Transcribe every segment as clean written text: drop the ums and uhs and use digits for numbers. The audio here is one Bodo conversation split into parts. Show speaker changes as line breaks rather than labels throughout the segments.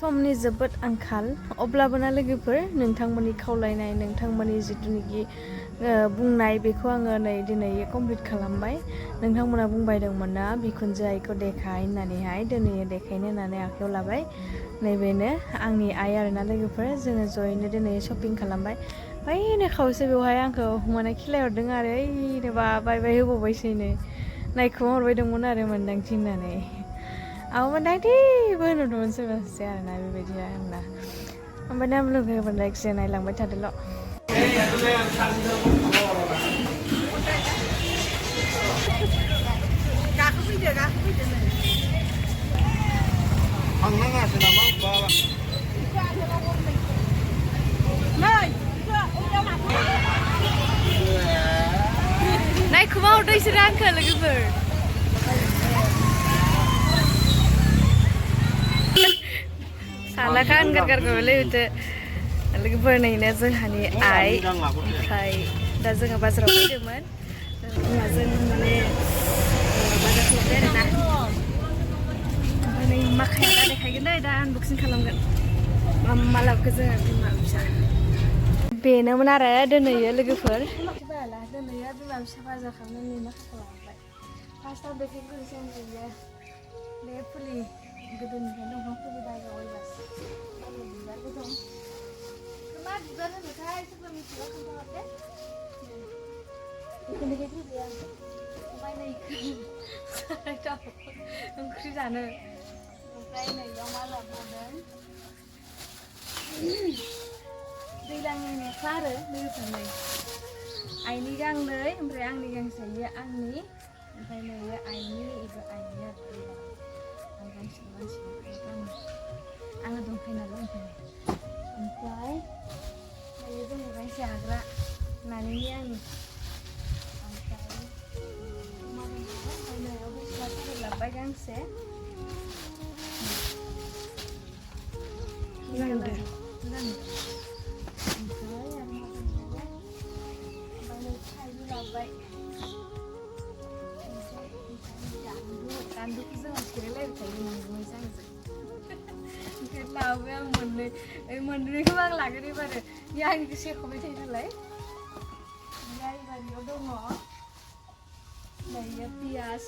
समनि जोबोद आंखाल अब्लाबो ना लोगोफोर नोंथांमोननि खावलायनाय नोंथांमोननि जिथुनिखि बुंनाय बेखौ आङो नै दिनै कमप्लिट खालामबाय नोंथांमोना बुंबाय दंमोन ना बिखुनजो आइखौ देखाय होननानैहाय दिनै देखायनो होननानै आखायाव लाबाय नैबेनो आंनि आइ आरोना लोगोफोर जोङो जयैनो दिनै शपिं खालामबाय बैनो खावसे बेवहाय आंखौ माने खिलायहरदों आरो ओइनो बाय होबावबायसैनो नायखुमाहरबाय दंमोन आरो मोन्दांथि होननानै आं मोन्दांथिबो होनहरदोंमोन सोरबा सासे आरोना बेबायदि आरोना ओमफ्राय ना लोगोफोर जायखिजाया नायलांबाय थादोल' गाखोफैदो
थांनाङासो नामा बाबा
नायखुमाहरदों इसोरो आंखौ लोगोफोर साला kan gargarखौलै बेथो लोगोफोर नैनो जोंहानि आइ ओमफ्राय दा जोङो बाजाराव फैदोंमोन बिमाजों माने बाजार खालामबाय आरोना ओमफ्राय नै माखाया दा देखायगोन दै दा आनबक्सिं खालामगोन मा लाबोखो जोङो बिमा फिसा बेनोमोन आरो दिनैयो लोगोफोर दिनैयो बिमा फिसा बाजार खालामनानै माखाखौ लाबोबाय फार्स्टआव देखायग्रोनोसै आं बे फुलि गोदोनिफ्रायनो दंफां फुलि बायगावबायबासो बिबारबो दं मा बिबार होनोथाय सोरबा मिथिबा खोन्थाहरदे बेखौ देखायग्रोबाय आं ओमफ्राय नै ओंख्रि जानो ओमफ्राय नैयाव मा लाबोदों दैज्लांनि मेख्ला आरो लोगोफोर नै आइनि गांनै ओमफ्राय आंनि गांसे इयो आंनि ओमफ्राय नैयो आइनि इबो आइनि आरो आं गांसे आङो दंखायो नालाय ओमफ्राय दायो जाहैबाय जाग्रा नानिनि आंनि ओमफ्राय नैयाव गस्ला गुफुर लाबोबाय गांसे गान्दुखौ जोङो जिरायलायबाय थायो नंगौमोन आंजों ओंखायनो लाबोबाय आं मोननैखौबो आं लागोन एबारो आंनिखौ सेख'बाय थायो नालाय ओमफ्राय एबारियाव दङ नैयो पियास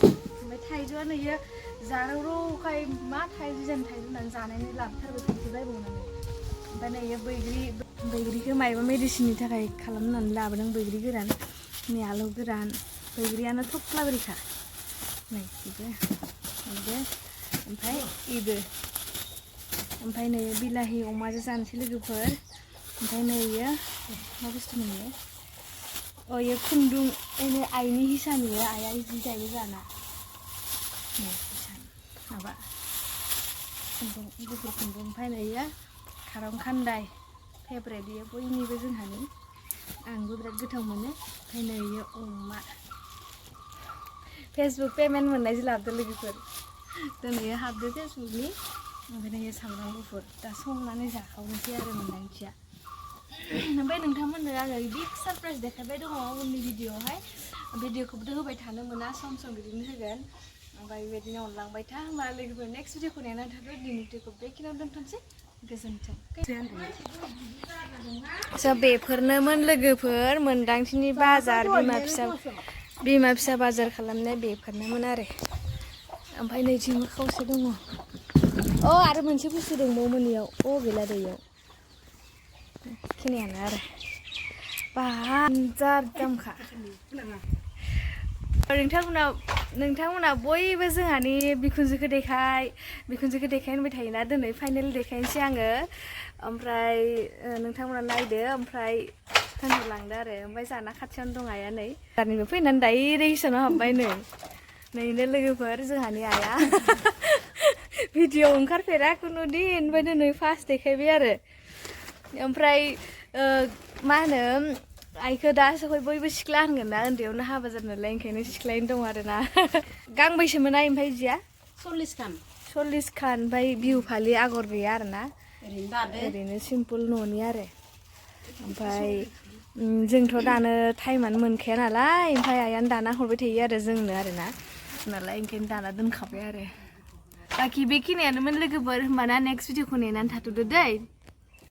ओमफ्राय थाइजौआ नैयो जानो रखाय मा थाइजौ होननानै जानायनि लाबोथारबाय थाइजौ बायबावनानै ओमफ्राय नैयो बैग्रिखौ मायबा मेडिसिननि थाखाय खालामनानै लाबोदों बैग्रि गोरान नै आलौ गोरान बैग्रियानो थफ्लाब्रिखा नै बेबो ओमफ्राय इबो ओमफ्राय नै बिलाहि अमाजों जानोसै लोगोफोर ओमफ्राय नैयो मा बुस्थु नैयो इयो खुन्दुं ओइनो आइनि हिसान इयो आइया जि दायो जाना नै हिसान माबा खुन्दुं गुफुर खुन्दुं ओमफ्राय नैयो खारं खान्दाय फेभरेट इयो बयनिबो जोंहानि आंबो बिराद गोथाव मोनो ओमफ्राय नैयो अमा फेसबुक पेमेन्ट मोननायसो लाबोदों लोगोफोर दिनै हाबदो फेसबुकनि ओमफ्राय नैयो सामब्राम गुफुर दा संनानै जाखावनोसै आरो मोन्दांथिया ओमफ्राय नोंथांमोननो आङो बिग सारप्राइज देखायबाय दङ उननि भिडिअखौबोथ' होबाय थानो मोना सम बिदिनो होगोन ओमफ्राय बेबायदिनो अनलांबाय था होमबा लोगोफोर नेक्स्ट भिडिअखौ नेनानै थादो दिनै भिडिअखौ बेखिनियाव दोनथ'नोसै गोजोन्थों स' बेफोरनोमोन लोगोफोर मोन्दांथिनि बाजार बिमा फिसा बाजार खालामनाय बेफोरनोमोन आरो ओमफ्राय नैथिंबो खावसे दङ आरो मोनसे बुस्थु दंबावोमोन इयाव गैला दैयाव खिनियानो आरो बाजार दामखा नोंथांमोना बयबो जोंहानि बिखुनजोखौ देखाय होनबाय थायोना दिनै फाइनेल देखायनोसै आङो ओमफ्राय नोंथांमोना नायदो ओमफ्राय होनहरलांदो आरो ओमफ्राय जाना खाथियावनो दं आइया नै गारिनिफ्राय फैनानै डाइरेक्ट हिसानाव हाबबाय नैनो लोगोफोर जोंहानि आइया भिडिअ ओंखारफेरा खुनु दिन ओमफ्राय दिनै फार्स्ट देखायबाय आरो ओमफ्राय मा होनो आइखौ दा बयबो सिख्ला होनगोन ना उन्दैयावनो हाबा जादों नालाय ओंखायनो सिख्लायैनो दं आरो ना गांबैसोमोन आइ ओमफ्राय जिया 40 खान ओमफ्राय बिहु फालि आगर गैया आरो ना ओरैनो सिम्पोल न'नि आरो ओमफ्राय जोंथ' दानो टाइमानो मोनखाया नालाय ओमफ्राय आइयानो दाना हरबाय थायो आरो जोंनो आरोना नालाय ओंखायनो दाना दोनखाबाय आरो बाखि बेखिनियानोमोन लोगोफोर होमबाना नेक्स्ट भिडिअखौ नेनानै थाथ'दो दै